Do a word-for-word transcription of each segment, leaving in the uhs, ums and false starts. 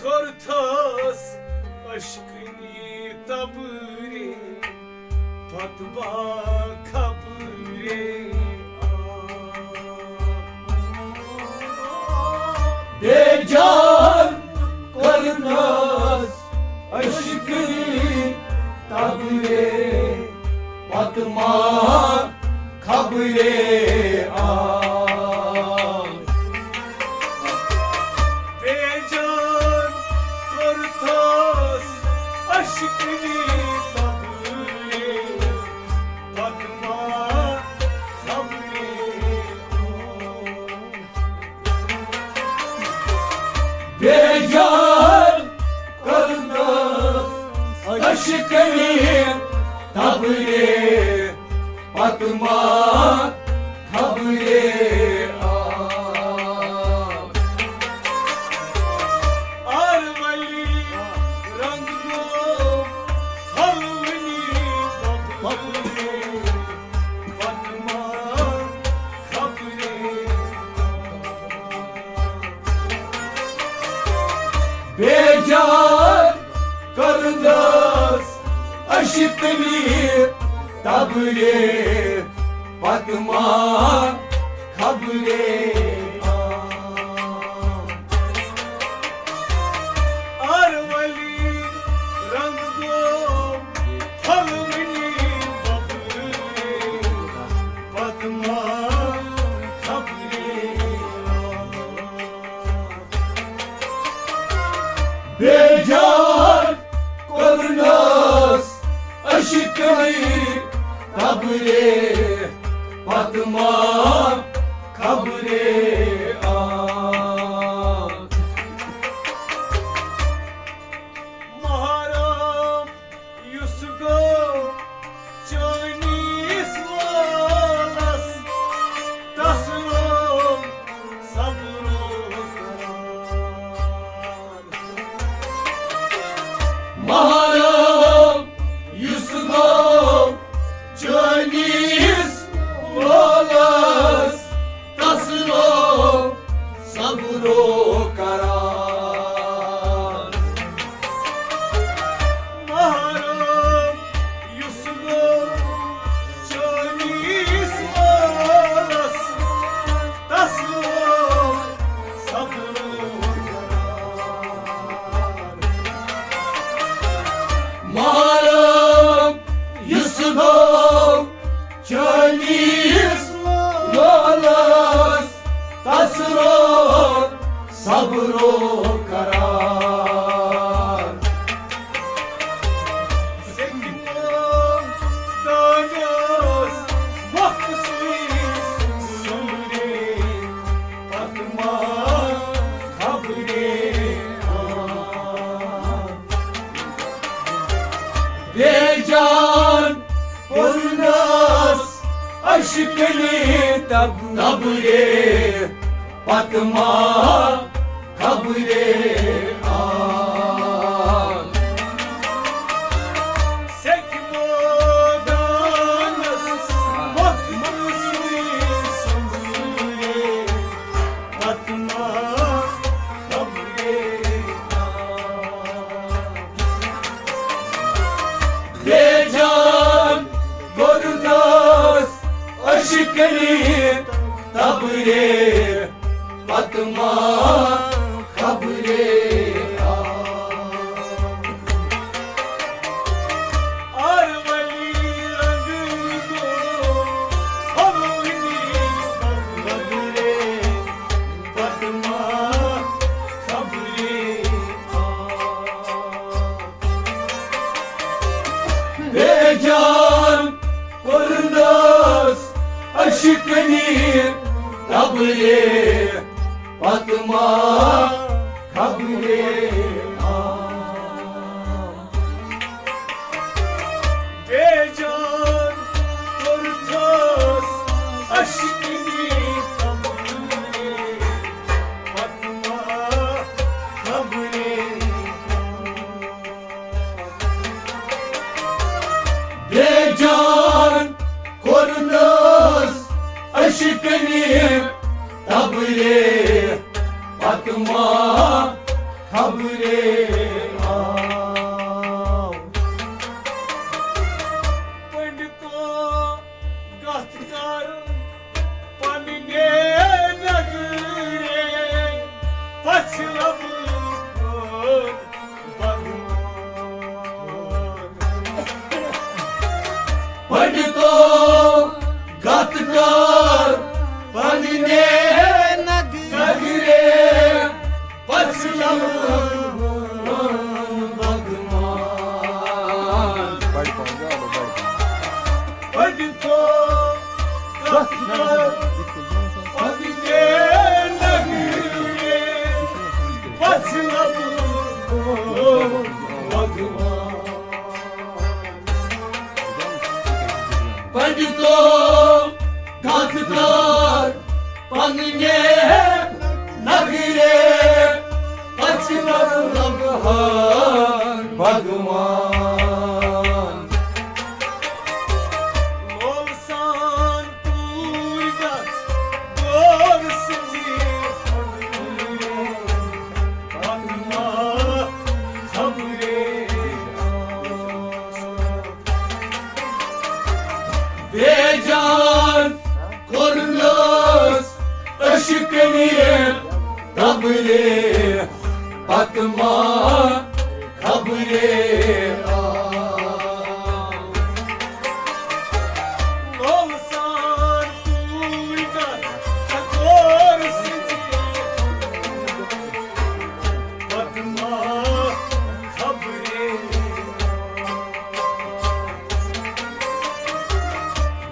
کوٚرتھس عشقنی تبرے، پتہٕ ما خبرے آ۔ بے جان کوٚرنس عشقنی تبرے، پتہٕ ما خبرے آ۔ بے جان کوٚرتھس عشقنی تبرے، پتہٕ ما خبرے آ۔ بے جان کوٚرنس عشقنی تبرے، پتہٕ ما خبرے آ۔ آرولی رنگ گوٚو پھۄلوٕنی ببرے، پتہٕ ما خبرے آ۔ بے جان کوٚرنس عشقنی تبرے، پتہٕ ما خبرے آ۔ آرولی رنگ گوٚو پھۄلوٕنی ببرے، پتہٕ ما خبرے آ۔ بے جان کوٚرنس عشقنی تبرے، پتہٕ ما خبرے آ۔ محرم یُس گوٚو چٲنِس لولس، تس لوٚگ صبرُک قرار۔ محرم یُس گوٚو چٲنِس لولس، تس لوٚگ صبرُک قرار۔ محرم یُس گوٚو چٲنِس لولس، تس لوٚگ صبرُک قرار۔ محرم یُس گوٚو چٲنِس لولس، تس لوٚگ صبرُک قرار۔ سیٚکہِ مٲدانس وقتسٕے سُمبرے، پتہٕ ما خبرے آ۔ بے جان کوٚرنس عشقنی تب-، تبرے، پتہٕ ما خبرے آ۔ سیٚکہِ مٲدانس وقتسٕے سُمبرے، پتہٕ ما خبرے آ۔ بے جان کوٚرنس عشقنی تبرے، پتہٕ ما خبرے آ۔ آرولی رنگ گوٚو پھۄلوٕنی ببرے، پتہٕ ما خبرے آ۔ بے جان کوٚرنس عشقنی تبرے، پتہٕ ما خبرے آ۔ بے جان کوٚرتھس عشقنی تبرے، پتہٕ ما خبرے آ۔ بے جان کوٚرنس عشقنی تبرے، پتہٕ ما خبرے خبرے پتہٕ ما خبرے آ۔ لول سان توٗرۍ کتھ ژےٚ کور سٕنٛزِ پتہٕ ما خبرے آ۔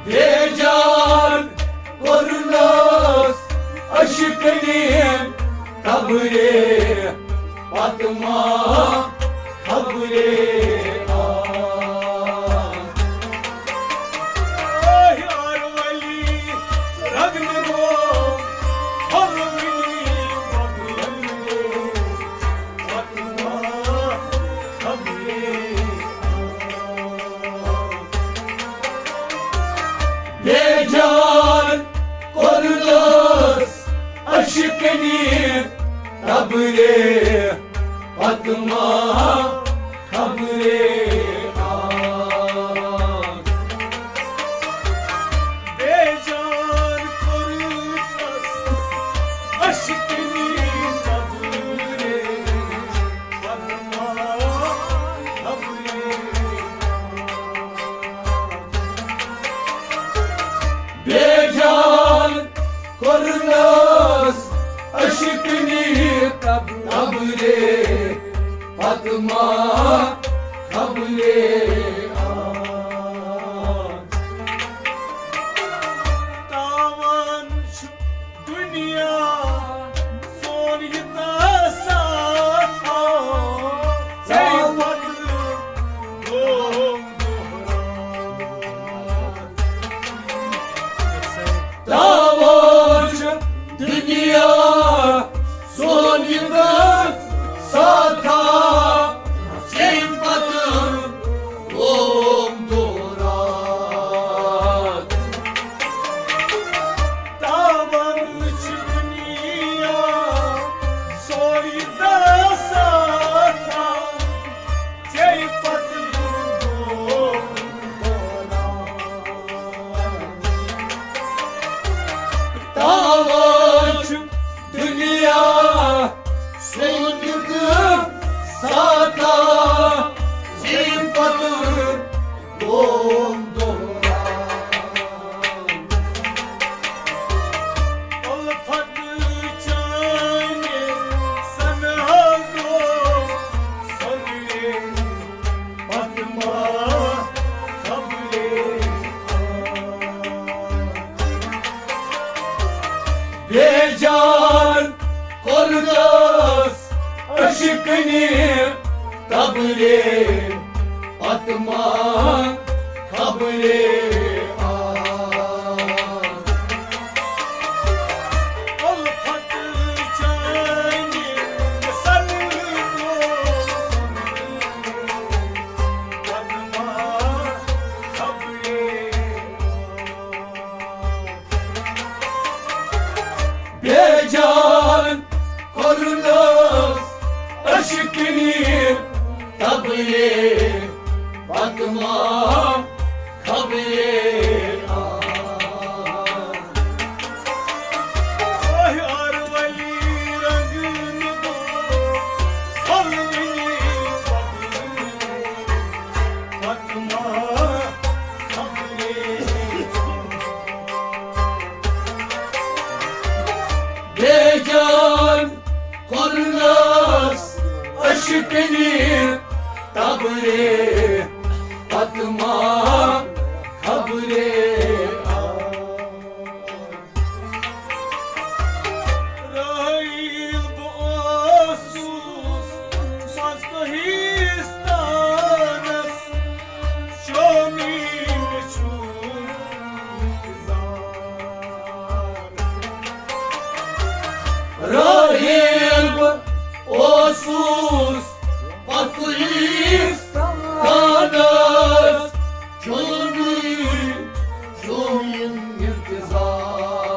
بے جان کوٚرنس عشقنی قبرے پتہٕ ما خبرے آ۔ یار ولی رنگ نگو، ہر ولی مغرب نگو، پتہٕ ما خبرے آ۔ بے جان کوٚرنس عشقنی قبرے پتہٕ ما خبرے آ۔ بے جان کوٚرنس عشقنی قبرے پتہٕ ما خبرے آ۔ بے جان کوٚرنس عشقنی قبرے پتہٕ ما خبرے آ۔ تاوان چھُ دُنیا سون یہِ تسا تھاو، ژےٚ پتہٕ گوٚو دۄہ راتھ۔ تاوان چھُ دُنیا سون یہِ تسا تھاو، ژےٚ پتہٕ گوٚو دۄہ راتھ۔ تاوان چھُ دُنیا سورُے دسا تھاو، ژےٚ پتہٕ گوٚو دوران۔ تاوان چھُ دُنیا سون یہِ تسا تھاو، ژےٚ پتہٕ گوٚو دوران۔ الفت چانہِ سنہٕ ہا گوٚو سۄنرِ پتہٕ ما خبرے۔ بے جان کوٚرنس عشقنی قبرے پتہٕ ما خبرے آ۔ الفت چانہِ سنہٕ گوٚو پتہٕ ما خبرے آ۔ بے جان کوٚرنس عشقنی قبرے پتہٕ ما خبرے آ۔ اوہ یار ولی رنگ نبو، پھل نی پتہٕ پتہٕ ما خبرے آ۔ بے جان کوٚرنس عشقنی قبرے پتہٕ ما خبرے آ۔ رحیل بہٕ اوسُس پاکستانس، شومی مےٚ چھُ انتظار۔ رحیل بہٕ اوسُس پاکستانس، شومی شومین انتظار۔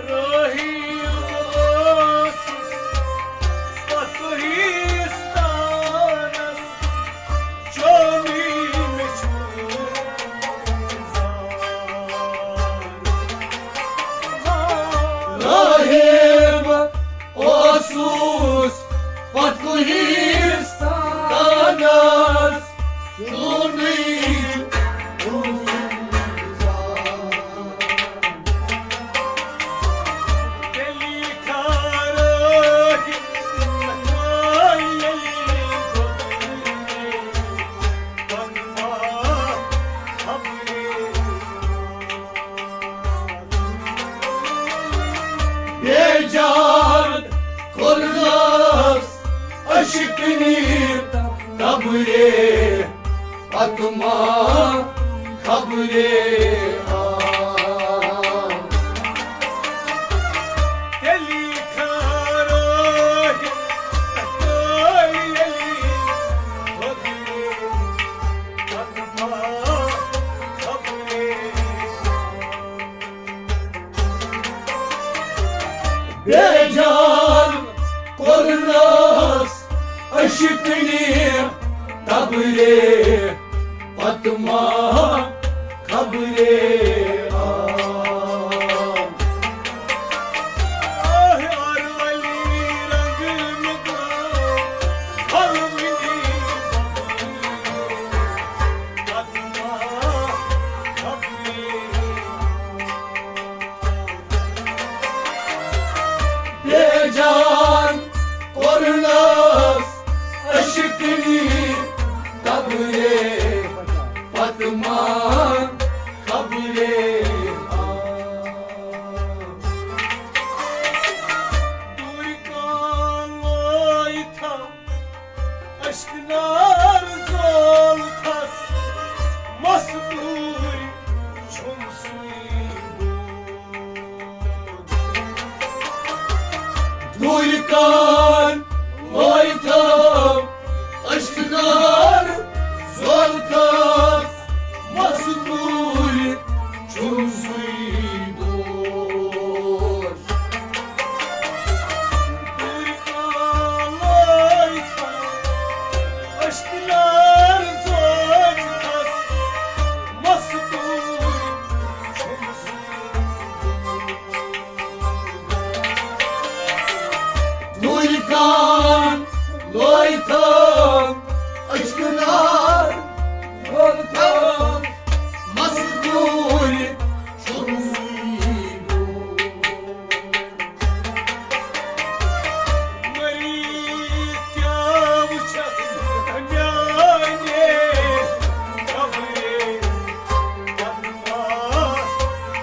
رحیل اوسُس پاکستانس، شومی مےٚ چھُ انتظار۔ سوز پتہٕ کوہستانس چونٕے۔ بے جان کوٚرنس عشقنی تبرے، پتہٕ ما خبرے آ۔ تیٚلی کھارو یہِ تیٚلی خبرے، پتہٕ ما خبرے۔ بے جان کوٚرنس عشقنی تبرے، پتہٕ ما خبرے آ۔ آہ، ارولہِ رنگ مےٚ گوٚو پھۄلوٕنی بے جان کوٚرنس عشقنی تبرے، پتہٕ ما خبرے آ۔ دوٗرِ کانٛہہ لٲیتھم اشکنار زولتھس مستوٗرۍ چھُم سُے۔ دوٗرِ کانٛہہ لٲیتھم اشکنار زولتھس مستوٗرۍ چھُم سُے دوش۔ دوٗرِ کانٛہہ لٲیتھم اشکنار زولتھس مستوٗرۍ چھُم سُے دوش۔ مریض کیٛاہ وُچھس میٛانہِ خبرے،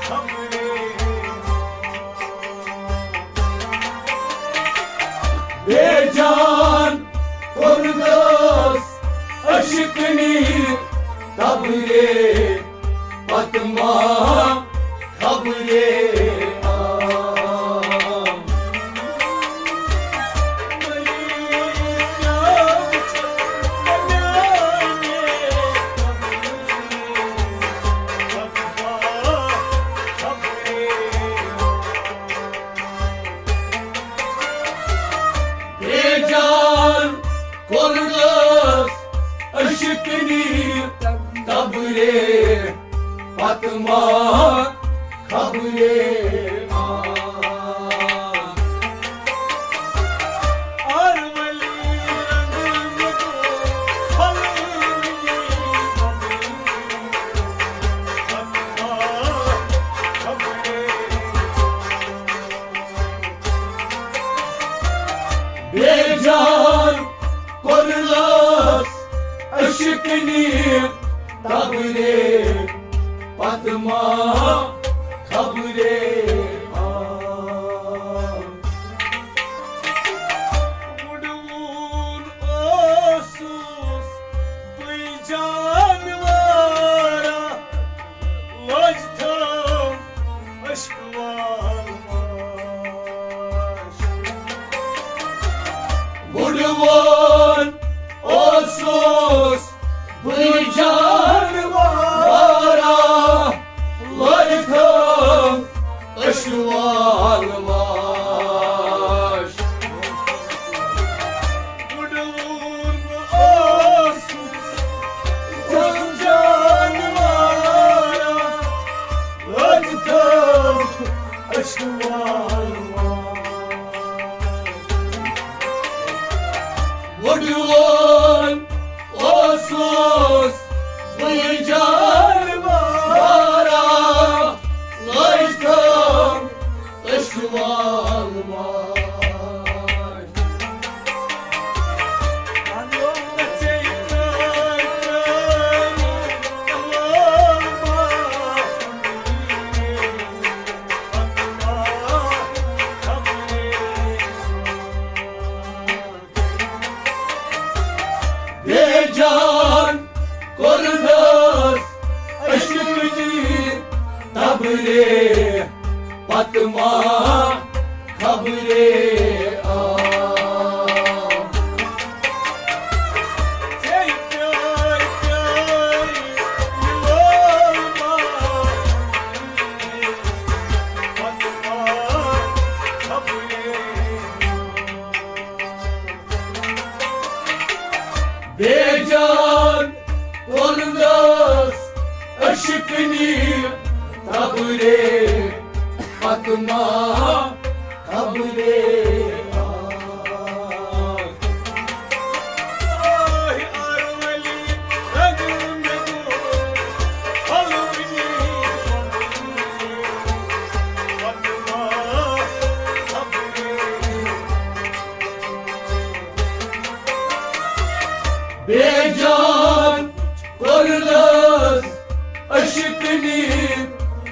خبرے۔ بے جان کوٚرنس عشقنی تبرے، پتہٕ ما خبرے آ۔ بے جان کوٚرنس عشقنی تبرے، پتہٕ ما خبرے آ۔ بے جان کوٚرنس عشقنی تبرے، پتہٕ ما خبرے آ۔ وُڈوُن اوسُس بہٕ جانوارا، لٲج تھٲو عشقہٕ وال واش۔ وُڈوُن اوسُس بہٕ جانوارا، لٲج تھٲو عشقہٕ وال واش۔ وُڈوُن اوسُس بہٕ جانوارا، لٲج تھٲو عشقہٕ وال واش۔ بوٚڑ وول اوسُس بہٕ جان مارا، لٲج تھٲم أچھ وال وال۔ بے جان کوٚرنس عشق نی تبرے، پتہٕ ما خبرے آ۔ بے جان کوٚرنس عشق نی تبرے، پتہٕ ما خبرے آ۔ بے جان کوٚرنس عشق نی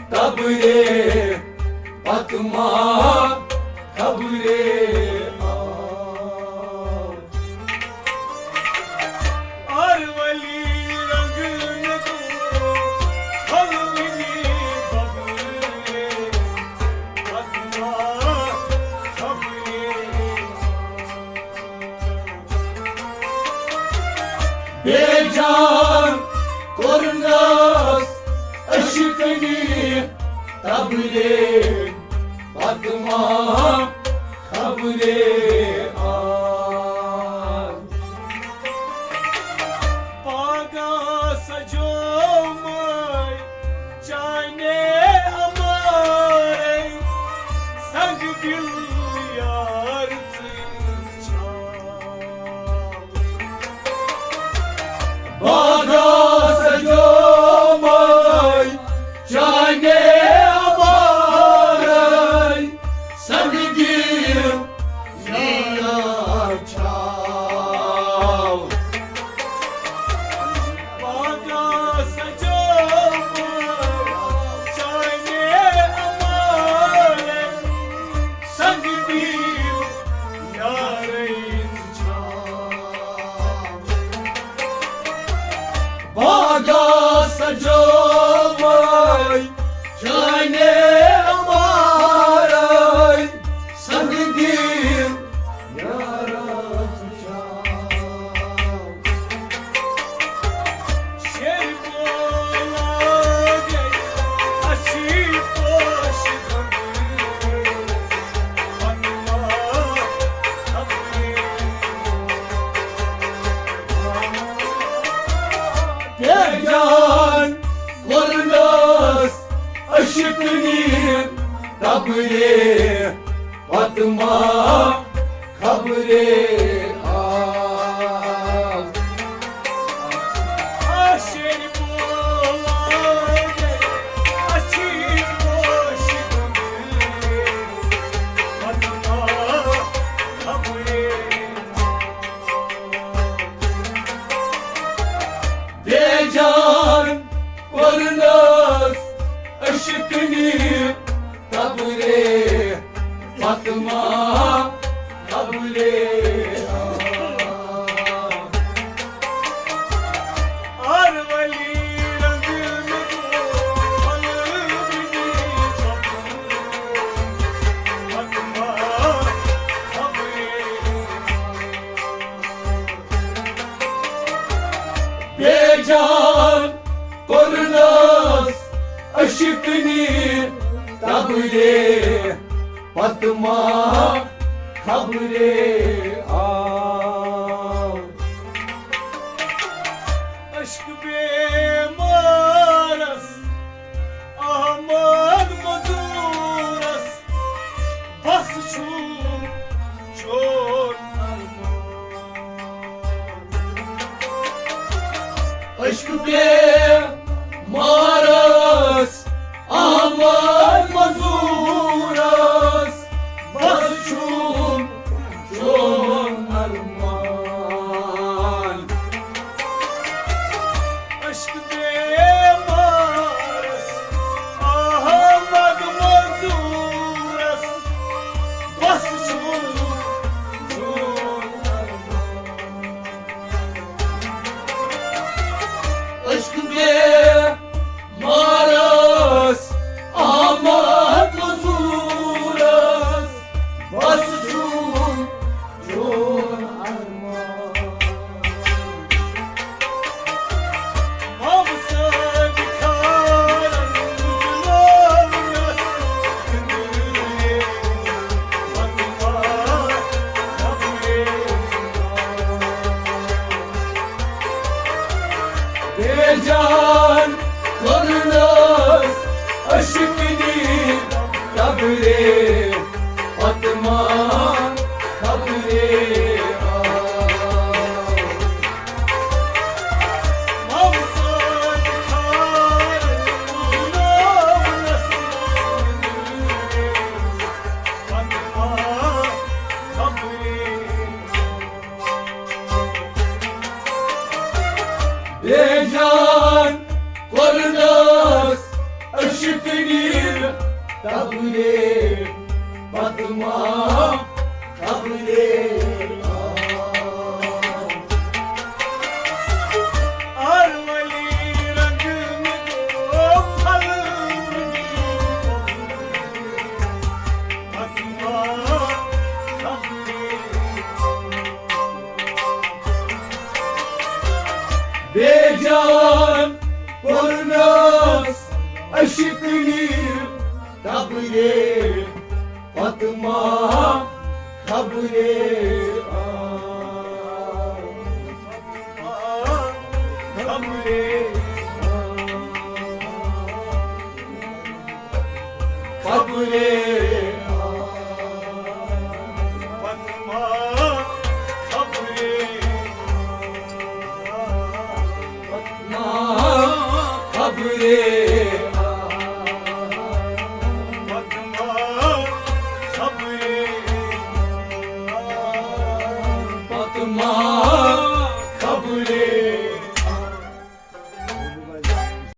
تبرے، پتہٕ ما خبرے آو۔ آر ولی رنگ نہ گوٚو، حلوٕنی بدلے، پتہٕ ما خبرے۔ بے جان کوٚرنس عشق نی تبرے، پتہٕ ما خبرے آو۔ پاگا سجومے چانے امارے، سنگ دل یار ژٕ چھا۔ باغا سجومے چانے امارے، سنگ دل یار چھاو۔ باغا سجومے چانے امارے، سنگ دل یارے چھاو۔ باغا سجومے چانے امارے، سنگ دل یارا چھاو۔ شیر بولا گئی اچھی پوش بندے، بنوا خبرے۔ بے جان کوٚرنس عشق نی تبرے، پتہٕ ما خبرے آو۔ آشر بولا گئی اچھی پوش بندے، پتہٕ ما خبرے۔ بے جان کوٚرنس عشق نی تبرے، پتہٕ ما خبرے آو۔ آر ولی رنگ نہ گوٚو، پھل بنی خبرے، پتہٕ ما خبرے۔ بے جان کوٚرنس عشق نی تبرے، پتہٕ ما خبرے آو۔ عشق بیمارس، احمد مزورس، بس چھُم چون ارمان۔ عشق بیمارس، احمد مزورس، بس چھُم چون ارمان۔ عشق بیمارس، احمد مزورس، بس چھُم چون ارمان۔ عشق بیمارس، احمد مزورس، بس چھُم چون ارمان۔ ہمسایہِ خانن بُجلٲونس، گِنٛدُن یہِ پتہٕ ما خبرے۔ بے جان کوٚرنس عشقنی قبرے، پتہٕ ما خبرے آو۔ بے جان کوٚرنس عشقنی قبرے، پتہٕ ما خبرے آو۔ ارملی رنگ نکو پھل پتہٕ ما خبرے۔ بے جان کوٚرنس عشقنی قبرے، پتہٕ ما خبرے آو۔ خبرے آو۔ خبرے آو۔ پتہٕ ما خبرے آو۔ پتہٕ ما خبرے آو۔ پتہٕ ما خبرے آو۔ پتہٕ ما